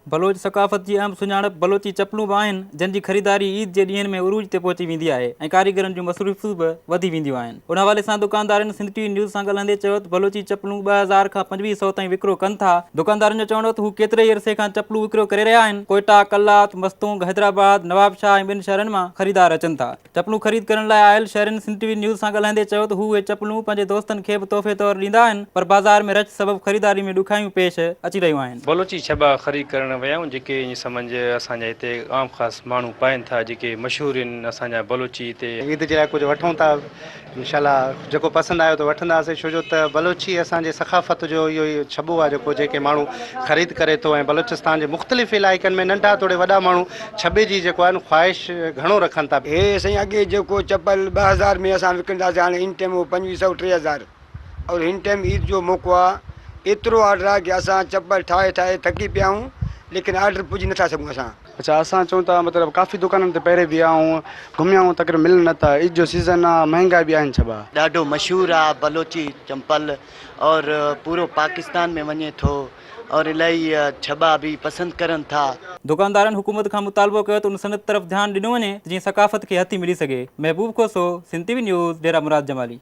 بلوچ ثقافت جي اهم سڃاڻپ بلوچي چپلون به آهن، جن جي خريداري عيد جي ڏينهن ۾ عروج تي پهچي ويندي آهي ۽ ڪاريگرن جون مصروفيون به وڌي وينديون آهن. ان حوالي سان دڪاندارن سنڌ ٽي وي نيوز سان ڳالهائيندي چيو ته بلوچي چپلون 2000 کان 2500 تائين وڪرو ڪن ٿا. دڪاندارن جو چوڻ هو ته هو ڪيتري ئي عرصي کان چپلون وڪرو ڪري رهيا آهن، ڪوئيٽا، قلات، مستونگ، حيدرآباد، نوابشاهه ۽ ٻين شهرن مان خريدار اچن ٿا. چپلون خريد ڪرڻ لاء آيل شهرين سنڌ ٽي وي نيوز سان ڳالهائيندي چيو ته هو اهي چپلون پنهنجي دوستن کي به تحفي طور ڏيندا آهن پر بازار ۾ رش سبب خريداري ۾ ڏکيائيون پيش اچي رهيون آهن. بلوچي ڇٻا خريد ڪرڻ ويا آهيون جيڪي ائين سمجهه اسان جا هتي عام خاص ماڻهو پائين ٿا جيڪي مشهور آهن اسان جا بلوچي هتي. عيد جي لاء ڪجهه وٺون ٿا انشاء الله جيڪو پسند آيو ته وٺنداسين ڇو جو ته بلوچي اسان جي ثقافت جو اهو ئي ڇٻو آهي جيڪو جيڪي ماڻهو خريد ڪري ٿو ۽ بلوچستان جي مختلف علائقن ۾ ننڍا توڙي وڏا ماڻهو ڇٻي جي جيڪو آهي خواهش گهڻو رکن ٿا. هي سائين اڳي جيڪو چپل 2000 ۾ اسان وڪڻنداسين هاڻي هن ٽيم اهو پنجويهه سئو 3000 اور هن ٽيم عيد جو موقعو آ ايترو آرڊر آ ڪي اسان چپل ٺاهي ٺاهي ٿڪي پيا آهيون ليڪن آرڊر پڄي نٿا سگهون اسان. اڇا اسان چئون ٿا مطلب ڪافي دڪانن تي پهرين به ويا آهيون گهميا آهيون تقريبن ملن نه ٿا عيد جو سيزن آ مهنگا به آهن ڇٻا. ڏاڍو مشهور آ بلوچي چمپل اور پورو پاڪستان ۾ وڃي ٿو اور الاهي ڇٻا به پسند ڪرن ٿا. دڪاندارن حڪومت کان مطالبو ڪيو ته ان صنعت طرف ڌيان ڏنو وڃي ته جيئن ثقافت کي هٿي ملي سگهي. Mehboob Khoso, Sindh T V news, Dera Murad Jamali.